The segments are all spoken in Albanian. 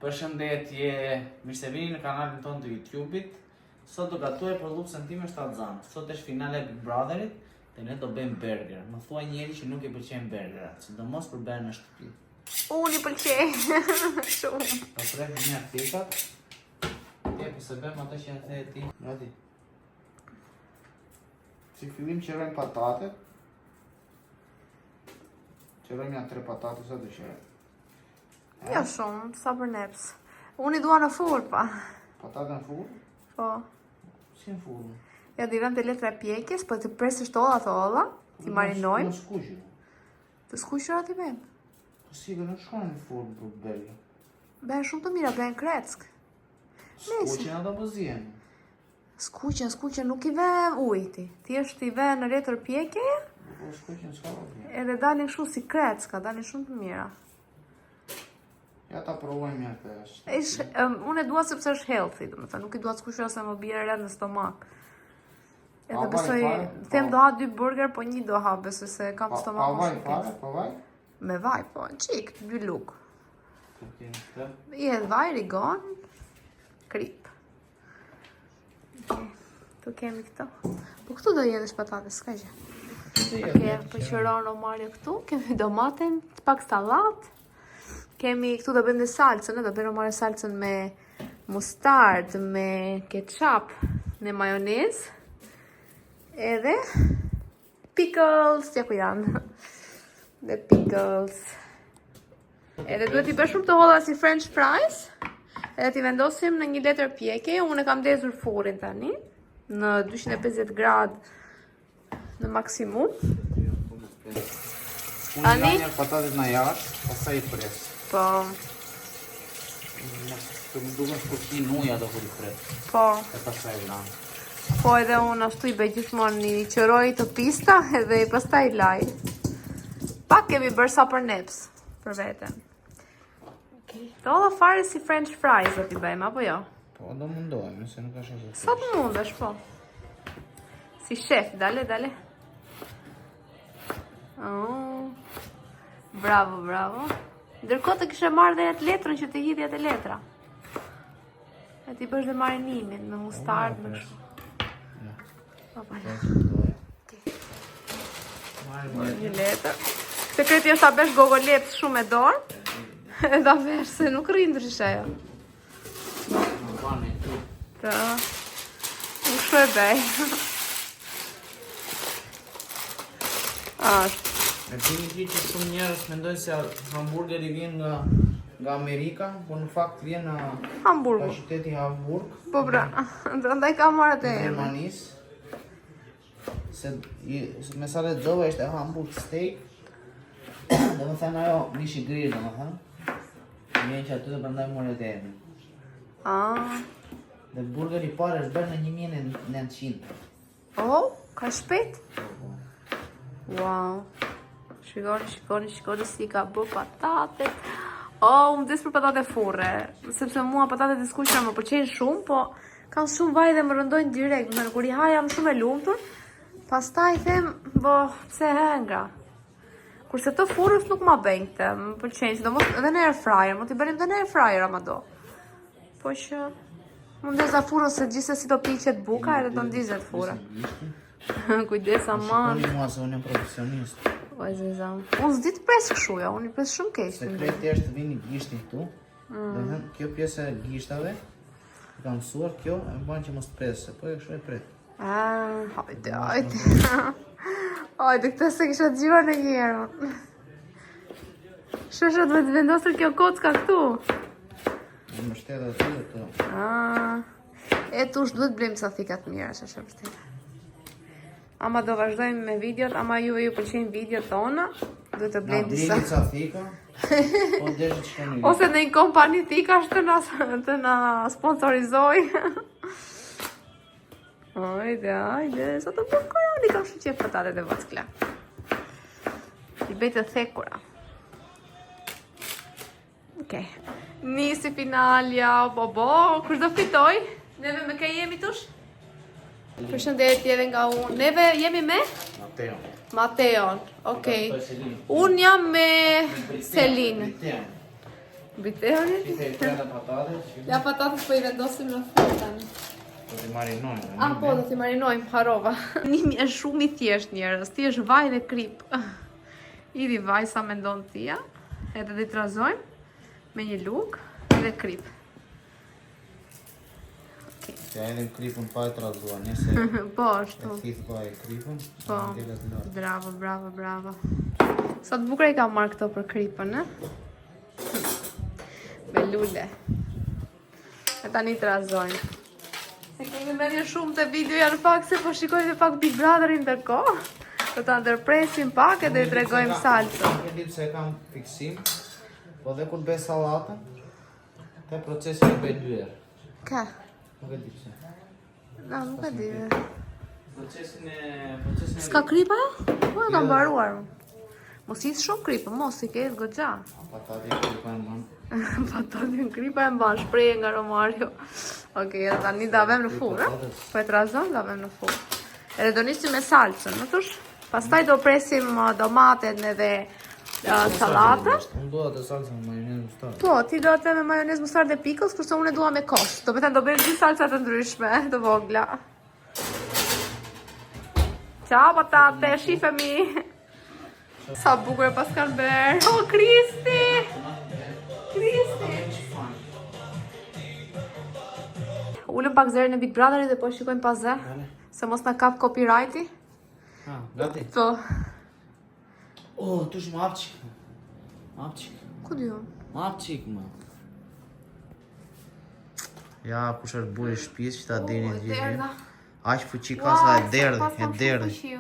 Përshëndetje, mirë se vini në kanalin tonë të YouTube-it. Sot do gatuaj për llupsën time shtatzan. Sot është finale e Big Brotherit dhe ne do bëjmë burger. Më thuaj njeri që nuk i pëlqen burgerat, sidomos kur bëhen në shtëpi. Unë i pëlqej shumë. Do presim një thikat. Ti po se bëjmë ato që janë the ti. Gati. Si fillim qërojmë patatet. Qërojmë janë tre patate sa do qërojmë. Jo shumë, sa për neps. Unë i dua në furrë, pa. Patate në furrë? Po. Si në furrë? Ja, do i vëmë te letra e pjekjes, po të presësh të holla të holla, t'i marinojmë. Të skuqur. Të skuqura t'i bëjmë. Po si dhe nuk shkon në furrë për burger. Bëhen shumë të mira, bëhen kreck. Skuqen ato po zihen. Skuqen, skuqen, nuk i ve ujë ti. Thjesht i ve në letër pjekje. Po skuqen s'ka problem. Edhe dalin kështu si krecka, dalin shumë të mira. Ja ta provojmë një të është. Ish, um, unë e dua sepse është healthy, domethënë, nuk i dua të skuqura se më bie rëndë në stomak. Edhe besoj, them do ha dy burger, po një do ha, besoj se kam stomakun. Pa vaj fare, pa vaj? Me vaj, po, çik, dy lugë. I hedh vaj, rigon, kripë. Okej, tu kemi këto. Po këtu do hedhësh patate, s'ka gjë. Okej, po qëron Romario këtu, kemi domaten, pak sallatë. Kemi këtu do bëjmë dhe salcën, do bëjmë Romario salcën me mustard, me ketchup, me majonezë. Edhe pickles, ja ku janë. Dhe pickles. Edhe duhet t'i bësh shumë të holla si french fries. Edhe t'i vendosim në një letër pjekje. Unë e kam ndezur furrin tani në 250 gradë në maksimum. Unë i laj patatet në jashtë, pastaj i pres. Po. Mos të më duken sikur pinë ujë ato kur i pres. Po. E pastaj i lan. Po edhe unë ashtu i bëj gjithmonë i qëroj të pista edhe i pastaj i laj. Pak kemi bërë sa për neps, për veten. Okay. Të holla fare si french fries do t'i bëjmë, apo jo? Po, do mundohemi, se nuk është ashtu. Sa të mundesh, po. Si shef, dale, dale. Oh. Bravo, bravo. Ndërkohë të kishe marrë dhe atë letrën që të hidhje te letra. E t'i bësh dhe marinimin me mustard, me kështu. Po, po. Një letër. Sekreti është ta bësh gogolec shumë me dorë. E ta bësh se nuk rri ndryshe ajo. Të. Nuk kështu e bëj. Ashtë. E dini ti që shumë njerëz mendojnë se hamburgeri vjen nga nga Amerika, por në fakt vjen nga Hamburgu. Nga qyteti Hamburg. Po pra, prandaj ka marrë atë emrin. Gjermanisë. Se i, me sa lexova ishte Hamburg steak. Domethënë ajo mish i grirë, domethënë. Vjen që aty dhe prandaj mori atë emrin. Ah. Dhe burgeri i parë është bërë në 1900. Oh, kaq shpejt? Wow. Shikoni, shikoni, shikoni si ka bë patatet. Oh, unë vdes për patate furre, sepse mua patatet e skuqura më pëlqejnë shumë, po kanë shumë vaj dhe më rëndojnë direkt. Domethënë kur i ha jam shumë e lumtur. Pastaj them, bo, pse hëngra? Kurse të furrës nuk ma bëjnë këtë, më pëlqejnë, sidomos edhe në air fryer, mund t'i bënim edhe në air fryer ama do. Po që mund ndeza furrën se gjithsesi do piqet buka edhe do ndizet furra. Kujdes aman. Shikoni mua se unë jam profesionist. O e zeza. Unë s'di të pres kështu, ja, unë i pres shumë keq. Sekreti është të vini gishtin këtu. Mm. Domethënë kjo pjesë e gishtave e kam mësuar kjo e bën që mos të presë, po e kështu e pret. Ah, hajde, hajde. Hajde, këtë s'e kisha dëgjuar ndonjëherë. Shëshë të vendosur kjo kocka këtu. Në mbështet aty dhe të... Ah, e tush duhet blejmë ca thika të mira, që është e vërtetë. Ama do vazhdojmë me videot, ama juve ju pëlqejnë videot tona, duhet të blejmë disa. Na blini ca thika, po deshe të shkoni. Ose në një kompani thikash të na, të na sponsorizoj. Ajde, ajde, sa të bukura, unë i kam shumë qejf patatet e vockla. I bëj të thekura. Okej. Nisi finalja, bo bo, kush do fitoj? Neve me kë jemi tush? Përshëndetje edhe nga unë. Neve jemi me? Mateon. Mateon, okej. Unë jam me Selin. Biteoni? Ti i prenda patate, që Ja patatet po i vendosim në fund tani. do t'i marinojmë. Ah, po, do t'i marinojmë, harova. Nimi është shumë i thjesht njerëz, ti është vaj dhe krip. Hidhi vaj sa mendon ti, ja? Edhe dhe i trazojmë me një lugë dhe krip. Ja hedhim kripën pa e trazuar, nëse Po, e ashtu. thith pa e kripën, Po. ngelet lart. Bravo, bravo, bravo. Sa të bukura i ka marrë këto për kripën, e? Me lule. E tani trazojmë. Se kemi mendje shumë të videoja në fakt se po shikojmë dhe pak Big Brotherin ndërkohë. Do ta ndërpresim pak edhe i tregojmë salcën. Nuk e di pse e kam fiksim, po dhe kur bëj sallatën, te procesi e bëj dy herë. Ka? Nuk e di pse. Na, nuk e di. Procesin e procesin e S'ka kripa? Po e kam mbaruar. unë. Mos i shumë kripë, mos i ke goxha. Patate e kripa e mban. Patatin kripa e mban shprehje nga Romario. Okej, edhe tani da vëm në furrë. ë? Po e trazon, da vëm në furrë. Edhe do nisim me salcën, më thosh? Pastaj do presim domatet edhe sallatën. Unë dua të salcën me majonezë mustardë. Po, ti do atë me majonezë mustardë dhe pickles, kurse unë e dua me kos. Do me thënë do bëjmë dy salca të ndryshme, të vogla. Ciao patate, shifemi. Sa bukur e paskan bërë. Oh, Kristi! Kristi! Ulëm pak zërin e Big Brotherit dhe po e shikojmë pa zë, se mos na kap copyrighti. Ha, gati. Po, Oh, tush më hap çik. Më hap çik. ku di unë? Më hap çik më. Ja, kush është burri i shtëpisë që ta dini Oh, të gjithë. derdha. Aq fuqi ka sa e derdhi, e derdhi.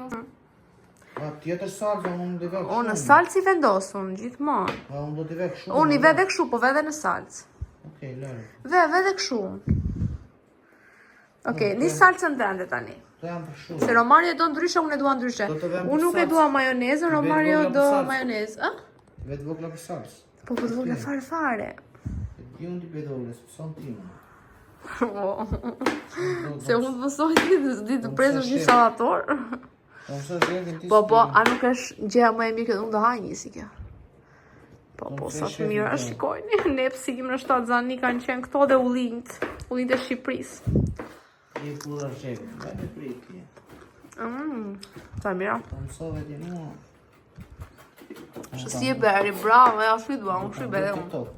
Pa, tjetër salcë, unë do i vë O, në salcë i vendos unë, gjithmonë. Pa, unë do t'i vë kështu. Unë i ve dhe kështu, po ve dhe në salcë. Okej, lëre. Ve, ve dhe kështu unë. Okej, nis salcën tënde tani. Këto janë për kështu. Se Romario e do ndryshe, unë e dua ndryshe. Do të vem Unë për nuk e salcë. dua majonezën, Ti bëj Romario vogla për do salcë. majonezë. Ë? Vetë vogla për salcë. Po po të vogla fare fare. E di unë ti bëj vogla, s'pëson ti më. Po. Se unë të mësoj ti, di të Unë presësh mësoj një shef. sallator. Po mësoj shefin ti. Po po, s'ti. a nuk është gjëja më e mirë kjo? Unë do ha një si kjo. Po Unë po, mësoj sa të shefin mira, ti. shikojni. Ne pse im në shtatzani kanë qenë këto dhe ullinjt, ullinjt e Shqipërisë. Je kurra shefin. Vete prit ti. Sa mira. Po mësove ti mua. Kështu si e bëri, bravo, ja, ashtu i dua, unë kështu i bëj edhe unë. TikTok.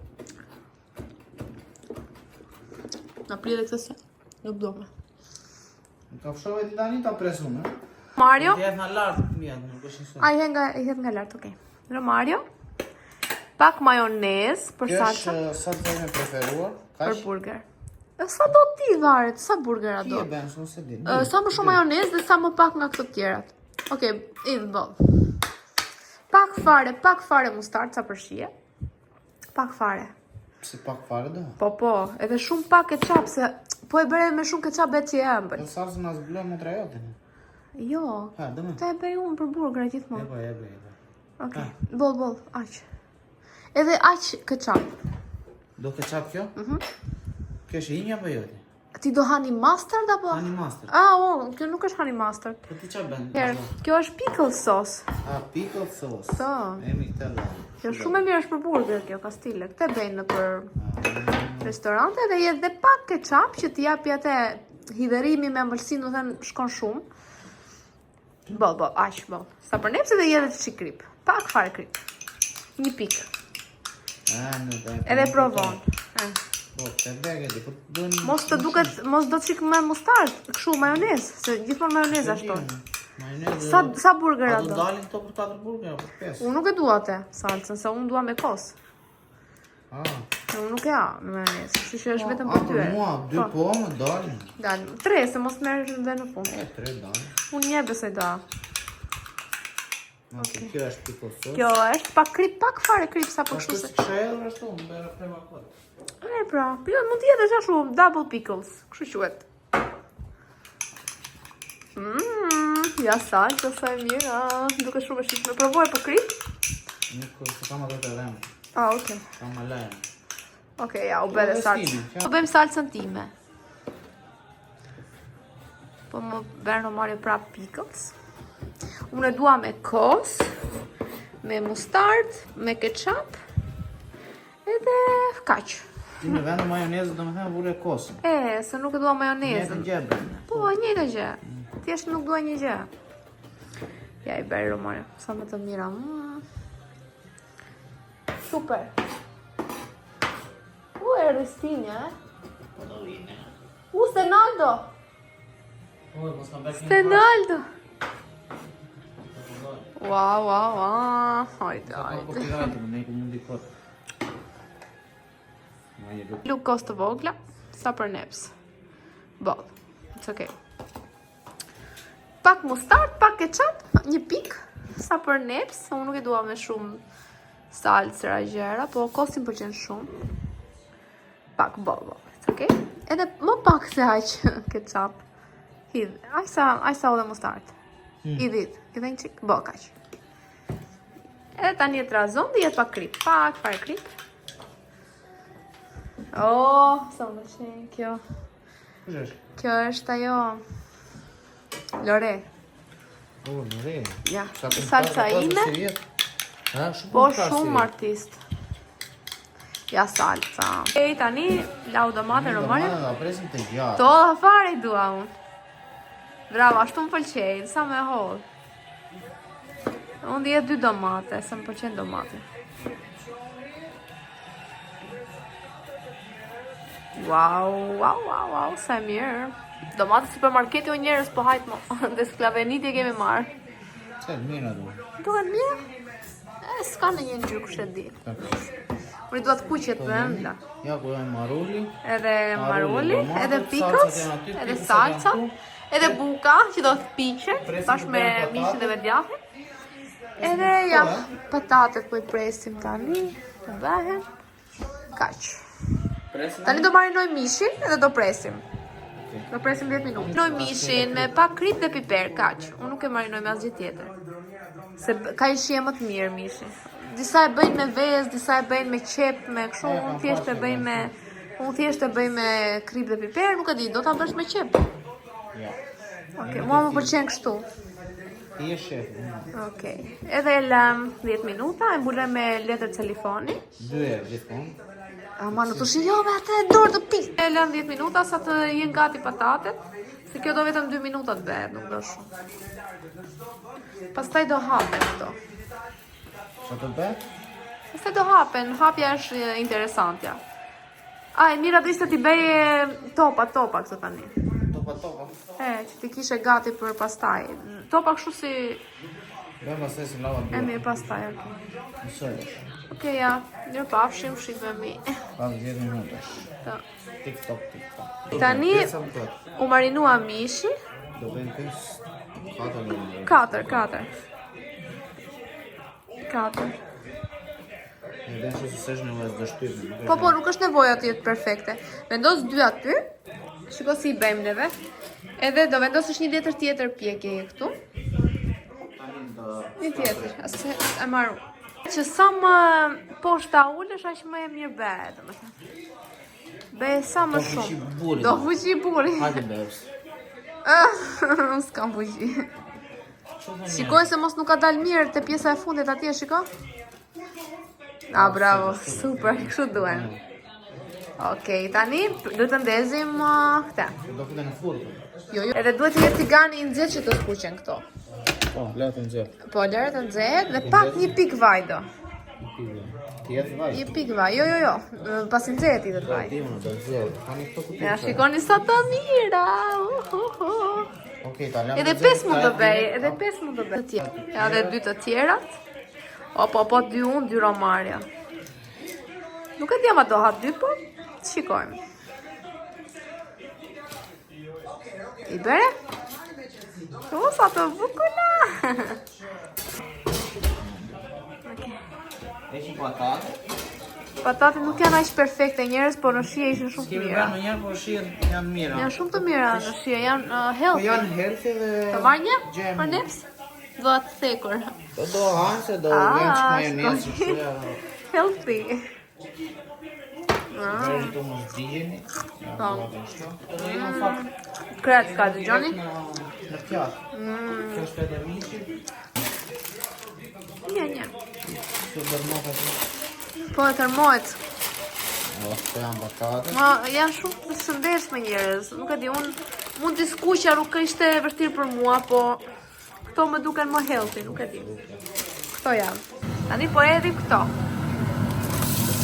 Na prit edhe këtë se nuk do më. Më kafshove ti tani ta pres unë, ë? Mario, Ti hedh nga lart fëmijat, nuk është njësoj. a i hedh nga i hedh nga lart, okej. Romario. Pak majonez për Kjo është salcën, salca ime preferuar. për Kaq. burger. E, Sa do ti varet, sa burgera Ti do? e bën, se unë s'e di. E, Sa më shumë majonez dhe sa më pak nga këto të tjerat. Okej, i boll. Pak fare, pak fare mustard sa për shije. Pak fare. Pse pak fare do? Po po, edhe shumë pak ketchup se po e bëre me shumë ketchup bëhet si e ëmbël. Po salcën as blë motra jote. Jo, Ha, do më. këtë e bëj unë për burger E gjithmonë. po e bëj. e bëj. Okej, boll boll, aq. Edhe aq ketchup. Do ketchup kjo? Mhm. Kjo është imja apo jote? Ti do honey mustard apo? Honey mustard. Ah, oh, kjo nuk është honey mustard. Po ti çfarë bën? Herë, kjo është pickle sauce. A pickle sauce. Po. Emi këtë do. Kjo është shumë e mirë është për burger kjo kastile. Këtë bëjnë në për restorante dhe jet dhe pak ketchup që t'i japi atë hidhërimi me ëmbëlsinë, do thënë shkon shumë. Bo, bo, aq bo. Sa për nepse dhe jet edhe çik krip. Pak fare krip. Një pikë. Ah, nuk e. Edhe provon. E. Po, të vegë di, po duhen Mos të duket, mos do çik më mustard, kështu majonez, se gjithmonë majonez ashtu. Majonez. Sa sa burgera A do do? dalin këto për 4 burger apo 5? Unë nuk e dua atë salcën, se unë dua me kos. Ah. Se unë nuk e ha me majonez, kështu që është vetëm A, për ty. për mua, dy po, më dalin. Dalin. Tre, se mos merresh dhe në fund. E, tre dalin. Unë një besoj do ha. Okej. Kjo është pickle sauce. Kjo është pak krip, pak fare krip sa për Po kështu kështu se. si kisha hedhur ashtu, më bëra prema kot. E pra, po jo, mund të jetë është ashtu double pickles, kështu quhet. Mmm, ja salca sa e mirë, ah, duket shumë e shijshme. Provoj për krip. Nuk se kam atë të dhëmë. Ah, okay. Kam malajën. Okej, ja, u bë edhe Kjo është salcë. time, kjo. Po bëjmë salcën time. Po më bërë Romario prap pickles. Unë e dua me kos, me mustard, me ketchup. Edhe kaq. Ti në vend të majonezës domethënë vure kosin. E, se nuk e dua majonezën. Njëjtën gjë bën. Po, e njëjta gjë. Thjesht nuk dua një gjë. Ja i bëri Romani, sa më të mira. Mm. Super. U erdhi Stinja, e? Po do vine. U Stenaldo. Po, mos kam bërë. Stenaldo. Wow, wow, wow. Hajde, Ka hajde. copyright, ne ku mundi kot. Ma një luk. Luk kos të vogla, sa për neps. Boll. It's okay. Pak mustard, pak ketchup, një pik, sa për neps, se unë nuk e dua me shumë salcëra gjëra, po kosi më pëlqen shumë. Pak boll, boll. It's okay. Edhe më pak se aq ketchup. Hidh, aq sa, aq sa hodhe mustard. I dhit, i dhe një çik, bo, kaq. Edhe tani e trazon dhe jet pak krip, pak fare krip. Oh, sa më pëlqen kjo. Kush është? Kjo është ajo Lore. Po, lore. Ja, Sa të salca ime. Ha, shumë Po kombëtar shumë si artist. Ja salca. Ej, tani lau domate romani. Domate do presim të gjatë. To fare i dua unë. Bravo, ashtu më pëlqejnë, sa më e holl. Unë dhje dy domate, se më pëlqen domati. Wow, wow, wow, wow, sa e mirë. Domate supermarketi o njerëz, po hajt mo. Dhe sklaveniti e kemi marrë. Se mirë ato. Duhen mirë? E, s'ka në një ngjyrë kush e di. Unë i dua të kuqet të ëmbla. Ja ku janë maruli. Edhe Maruli, maruli, domatet, edhe pickles, salcat janë aty, edhe pickles salca, janë këtu. edhe buka që do të piqet Presim bashkë të me bëhen mishin dhe me patatet. djathin. Edhe ja, patatet po i presim tani, të bëhen. Kaq. Presim. Tani do marinoj mishin edhe do presim. Okej. Do presim 10 minuta. Marinoj mishin me pak kripë dhe piper, kaq. Unë nuk e marinoj me asgjë tjetër. Se ka një shije më të mirë mishi. Disa e bëjnë me vezë, disa e bëjnë me qep, me kështu, E, unë kam thjesht e pasur bëj me unë thjesht e bëj me kripë dhe piper, nuk e di, do ta bësh me qep. Ja. Okej, mua më pëlqen kështu. Ti je shef. unë. Okej. Edhe e lëm 10 minuta, e mbuloj me letër celofani. Dy herë gjithmonë. Ama nuk të shijove atë dorë të pi. E lëm 10 minuta sa të jenë gati patatet, se kjo do vetëm 2 minuta të bëhet, nuk do shumë. Pastaj do hapen këto. Sa të bëhet? Pastaj do hapen, hapja është e, interesantja. A, e mira do ishte t'i bëje topa, topa këto tani. Topa topa. E, që t'i kishe gati për pastaj. Topa kështu si Bëjmë pastaj si lava e duar. mirë pastaj, okej. Mësoj. Okej, ja, mirë pafshim, shihemi. Pas 10 minutash. Po. Tik tok tik tok. Tani- Pjesa më kot. U marinua mishi, Do bëjmë pesë, katër minuta. 4, 4. 4. Ne bëjmë kështu se s'është nevoja s'do shtypim. nuk është Po, po, nuk është nevoja të jetë perfekte. Vendos dy aty. Shiko si i bëjmë neve. Edhe do vendosësh një letër tjetër pjekjeje këtu. Tani do Një tjetër, ase e marr. Që sa më poshtë ta ulësh, aq më e mirë bëhet, domethënë. Bëhet sa më Do fuqi shumë. burri. Do fuqi burri. Hajde bebs. Ah, S'kam fuqi. Çfarë Shikoj se mos nuk ka dalë mirë te pjesa e fundit atje, shiko. Ah, bravo, super, kështu duhen. Okej, tani duhet të ndezim këtë. Do futen në furrë. Jo, jo. Edhe duhet të jetë tigani i nxehtë që të skuqen këto. Po, le të nxjerr. Po, lëre të nxehet dhe pak një pikë vaj do. Ti je vaj. Një pikë vaj. Jo, jo, jo. Pasi nxehet i do të vaj. Ti unë do nxjerr. Tani këto kuti. Ja, shikoni sa të mira. Uh, uh, uh. Okej, ta lëmë. Edhe të nxjerr, 5 mund ta të bëj, jepni. edhe 5 mund të bëj. Të tjera. Ja, edhe dy të tjerat. O, po, po, dy unë, dy Romaria. Nuk e di ama do ha dy, po shikojmë. I bëre? O, sa të bukura! Okej. Heqim patate. Patatet nuk janë aq perfekte njerëz, por në shije ishin shumë të Kemi mira. bërë ndonjëherë, po shihen janë mira. Janë shumë të mira në shije, janë Po healthy. janë healthy dhe Të marr një? gjë e Për mirë. neps? Dua të thekur. Po do hanë se do Ah, vjen çik majonezë shkoj. kështu ja. Healthy. Ah, Vërë këtu mos digjeni. Ja, Po. do të kështu. Edhe jemi në fakt Kret ka dëgjoni? Në në pjatë. Mm. Kjo është edhe mishi. Një, një. Kjo dërmohet aty. Po e tërmohet. O, këto janë patate. Ma, janë shumë të shëndetshme njerëz. Nuk e di, unë mund t'i skuqja, nuk ishte e vështirë për mua, po këto më duken më healthy, nuk e di. Këto janë. Tani po hedhim këto.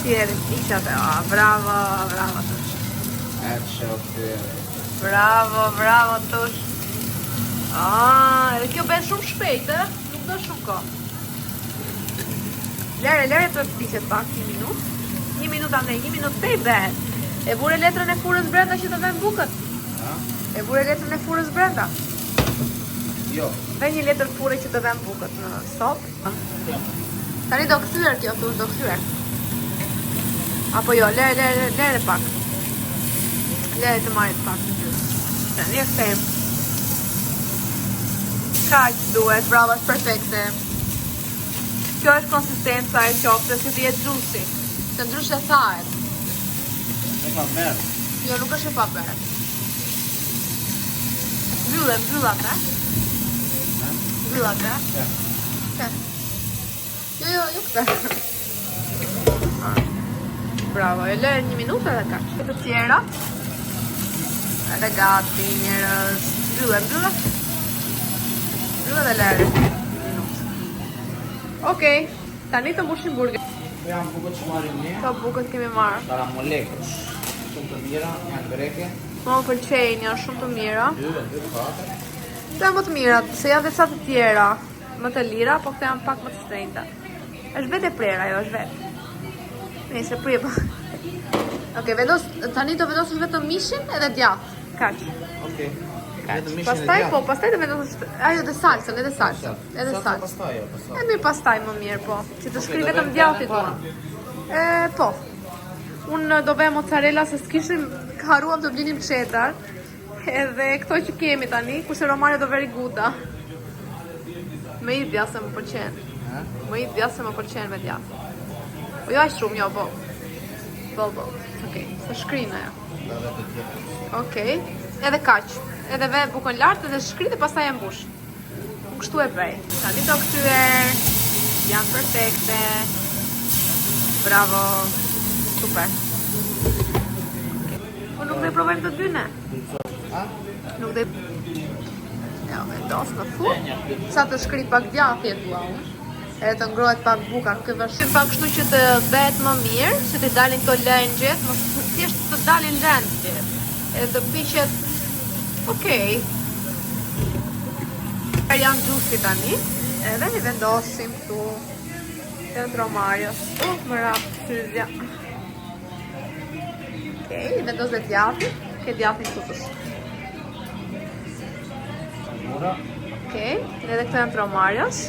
Si hedhim ishat e, ah, bravo, bravo tush. E të shoh Bravo, bravo tush. Ah, edhe kjo bëhet shumë shpejt, ë? Nuk do shumë kohë. Lere, lere të piqet pak një minutë. Një minutë andej, një minutë tej bëhet. E vure letrën e furrës brenda që të vëmë bukët. Ha? E vure letrën e furrës brenda. Jo. Ve një letër furre që të vëmë bukët në sobë. Tani do kthyer kjo, thush, do kthyer. Apo jo, lere, lere, lere pak. Lere të marrit pak në gjysë. Tani e kthejmë. Kaq duhet, bravo, është perfekte. Kjo është konsistenca e qoftës që të jetë juicy. Se ndryshe thahet. E pa merë. Jo, nuk është e pa bërë. Mbylle, mbyll atë. Mbyll atë. Ja. Ke. Jo, jo, jo këtë. Bravo, e lërë një minutë edhe kaq. Të tjera. Edhe gati, njerëz. Mbylle, mbylle. Mbylle dhe lërë. Një minutë. Okej, tani të mbushim burger. Këto janë bukët që marrim ne. Këto bukët kemi marrë. Karamolekos. Shumë të mira, janë greke. Mua më pëlqejnë, janë shumë të mira. 2, 2, 4. Këto janë më të mira, se janë dhe ca të tjera, më të lira, po këto janë pak më të shtrenjta. Është vetë e prerë ajo, është vetë. Nëse prije po. Okej, vendos tani do vendosësh vetëm mishin edhe djath. Kaq. Okej. Vetëm mishin e Pastaj djathtë. po, pastaj do vendosësh ajo dhe salsën, edhe salsën, edhe Salsa salsën. Pastaj, jo, pastaj. E mirë pastaj më mirë po, që të Okej, shkri do vetëm bëjmë djathi planin dua. para. E po. Unë do bëj mozzarella se s'kishim harruam të blinim cheddar. Edhe këto që kemi tani, kurse Romario do veri gouda. Me i djathë se më pëlqen. Ha? Më i djathë se më pëlqen me djathë. Po jo aq shumë, jo, po. Po, po. Okej, se shkrin ajo. Do vetë të tjera. Okej. Edhe kaq. Edhe ve bukën lart edhe shkri dhe pastaj e mbush. Unë kështu e bëj. Tani do kthyer. Janë perfekte. Bravo. Super. Okej. Po nuk do i provojmë të dy ne. Ha? Nuk do i... Ja, vendos në fund. Sa të shkri pak djathi e dua unë. Edhe të ngrohet pak buka, nuk e vësh. Pak kështu që të bëhet më mirë, që të dalin këto lëngjet, mos thjesht të dalin lëngjet. Edhe të piqet. Okej. Janë juicy tani. Edhe i vendosim këtu. Janë të Romarios. Më ra syzja. Okej, i vendos dhe djathin. Ke djathin këtu tush. Mura. Okej, edhe këto janë të Romarios.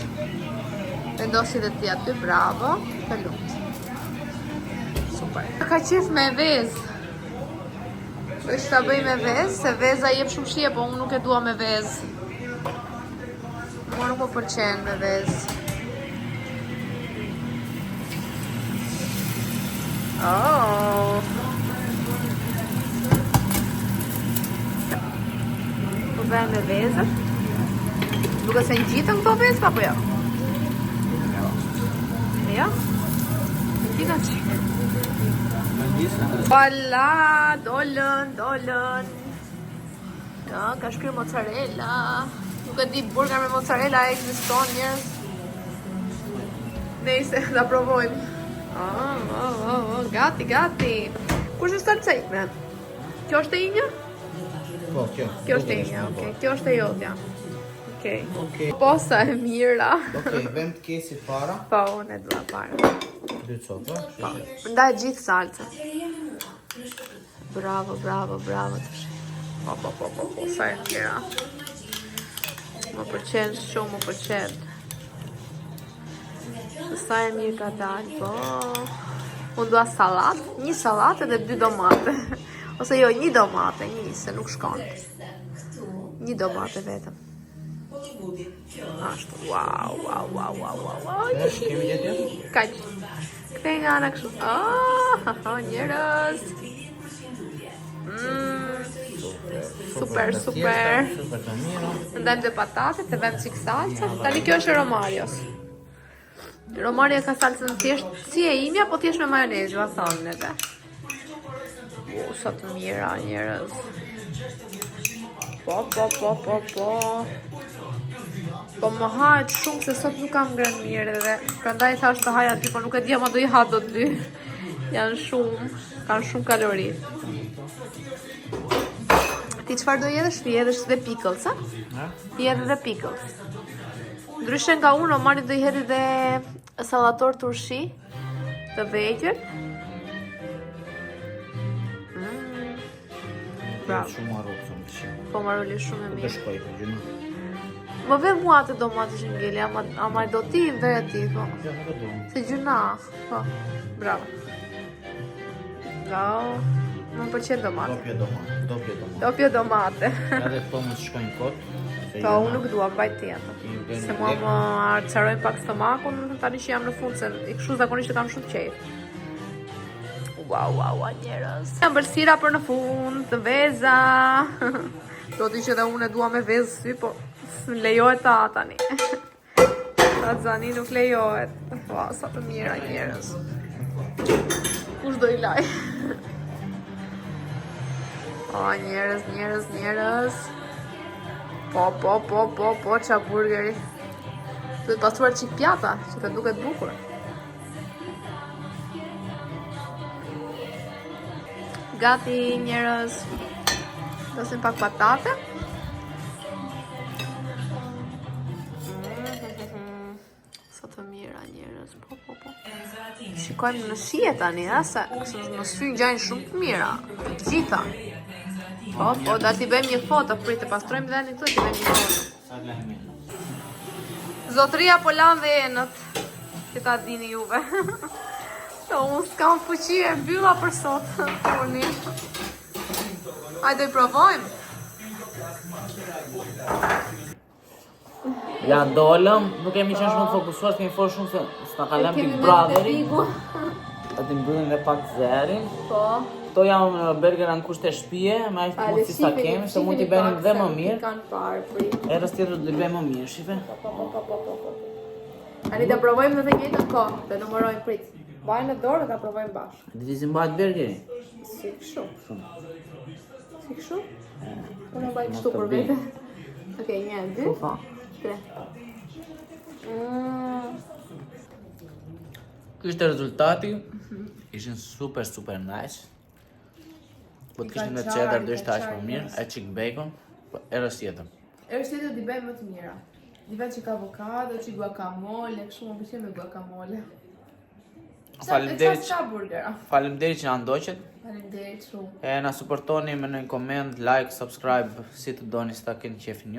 Vendosi dhe ti aty, bravo. Të lumt. Super. Ka qef me vezë. Do që ta bëj me vezë, se veza i jep shumë shije, po unë nuk e dua me vezë. Mua nuk më pëlqen me vezë. Oh. Po bëjmë me vezët. Duke se ngjitën këto vezë, apo jo? Jo. Jo? Ngjitën çik. Në gjithë. Voila, dolën, dolën. Ja, ka shkruar mozzarella. Nuk e di burger me mozzarella ekziston njerëz. Nejse, ta provojmë. Oh, oh, oh, oh, gati, gati. Kush është salca ime? Kjo është e imja? Po, kjo. Kjo është e imja, okej. Kjo është e jotja. Okej. Okej. Po sa e mira. Okej, vëm të kesit para. Po, unë e dua para. Dy copë. Po, ndaj gjithë salcën. Bravo, bravo, bravo të shi. Po, po, po, po, po, sa e mira. Më pëlqen shumë, më pëlqen. Sa e mirë ka dalë, po. Unë dua sallat, një sallat edhe dy domate. Ose jo, një domate, një, se nuk shkon. Një domate vetëm. Ashtu, wow, wow, wow, wow, wow, wow. Kemi gjë tjetër? Kaq. Kthej nga ana kështu. Ah, ha, ha, njerëz. Super, të super. thjeshta, Super të mira. Ndajmë dhe patatet, të vëmë çik salca. Tani kjo është e Romarios. Romario ka salcën thjesht si e imja, po thjesht me majonezë, jua thonë neve. Sa të mira, njerëz. Po, po, po, po, po. Po më hahet shumë se sot nuk kam ngrënë mirë dhe prandaj thash të haja dy, po nuk e di ama do i ha dot dy. Janë shumë, kanë shumë kalori. Ti çfarë do jedhësh? Ti hedhësh dhe pickles, a? Ha? Ti hedh dhe pickles. Ndryshe nga unë, Omari do i hedhë dhe sallator turshi të vegjël. Mm. Bravo. Shumë marrë, më pëlqen. Po maroli shumë e Do mirë. shkoj po gjënë. Më ve mua atë domate që ngeli, ama, ama e do ti, vere ti, po. Jo, nuk e do. Se gjynah, po. Bravo. Bravo. Më pëlqen domate. Dopjo domate, dopjo domate. Dopjo domate. Edhe këto mos shkojnë kot. se Po, jo, unë nuk dua, mbaj ti ato. I bëjnë Se mua lek. më acarojnë pak stomakun, tani që jam në fund, se i kështu zakonisht e kam shumë qejf. Ua, ua, ua, njerëz. Ëmbëlsira për në fund, veza. Do ti që dhe unë e dua me vezë sy, po s'më lejohet ta tani. Ta zani nuk lejohet. Ua, sa të mira njerëz. Kush do i laj? O, njerëz, njerëz, njerëz. Po, po, po, po, po, qa burgeri. Duhet pastruar çik pjata, që të duket bukur. Gati njerëz. Dosim pak patate. Mm. Sa të mira njerëz, po, po, po. Shikojmë në shije tani, ha, se se në sy ngjajnë shumë të mira. Të gjitha. Po, po, do t'i bëjmë një foto, prit të pastrojmë vendin këtu, t'i bëjmë një foto. Sa lajmi. Zotria po lan dhe enët, që ta dini juve. Po, unë s'kam fuqi e mbylla për sot, furnin. Hajde i provojmë. Ja dolëm, nuk kemi qenë shumë të fokusuar, s'kemi folur shumë se s'na ka lënë Big Brotheri. Ta ti mbyllim dhe pak zerin. Po. Këto janë burgera në kushte shtëpie, me aq mundësi sa kemi, se mund t'i bënim dhe më mirë. Kanë parë, prit. Herës tjetër do t'i bëjmë më mirë, shife. Po, po, po, po, po, po. Tani ta provojmë në të njëjtën kohë, të numërojmë prit. Mbaj në dorë dhe ta provojmë bashkë. Di si mbahet burgeri? Si kështu. Shumë. Si kështu? Unë e mbaj mos kështu të për bi. vete. Okej, një, dy, Ufa. tre. Mm. Ky ishte rezultati. Ishin super super nice. Po të kishim me ka cheddar qarë, do i ishte ka aq më qarë, mirë, yes. e çik bacon, po herës tjetër. Herës tjetër di bëjmë më të mira. Di vetë që ka avokado, që guacamole, kështu më pëlqen me guacamole. Faleminderit. Sa ka burgera? Faleminderit që na ndoqët. Faleminderit shumë. E na suportoni me një koment, like, subscribe, si të doni, si ta keni qefin ju.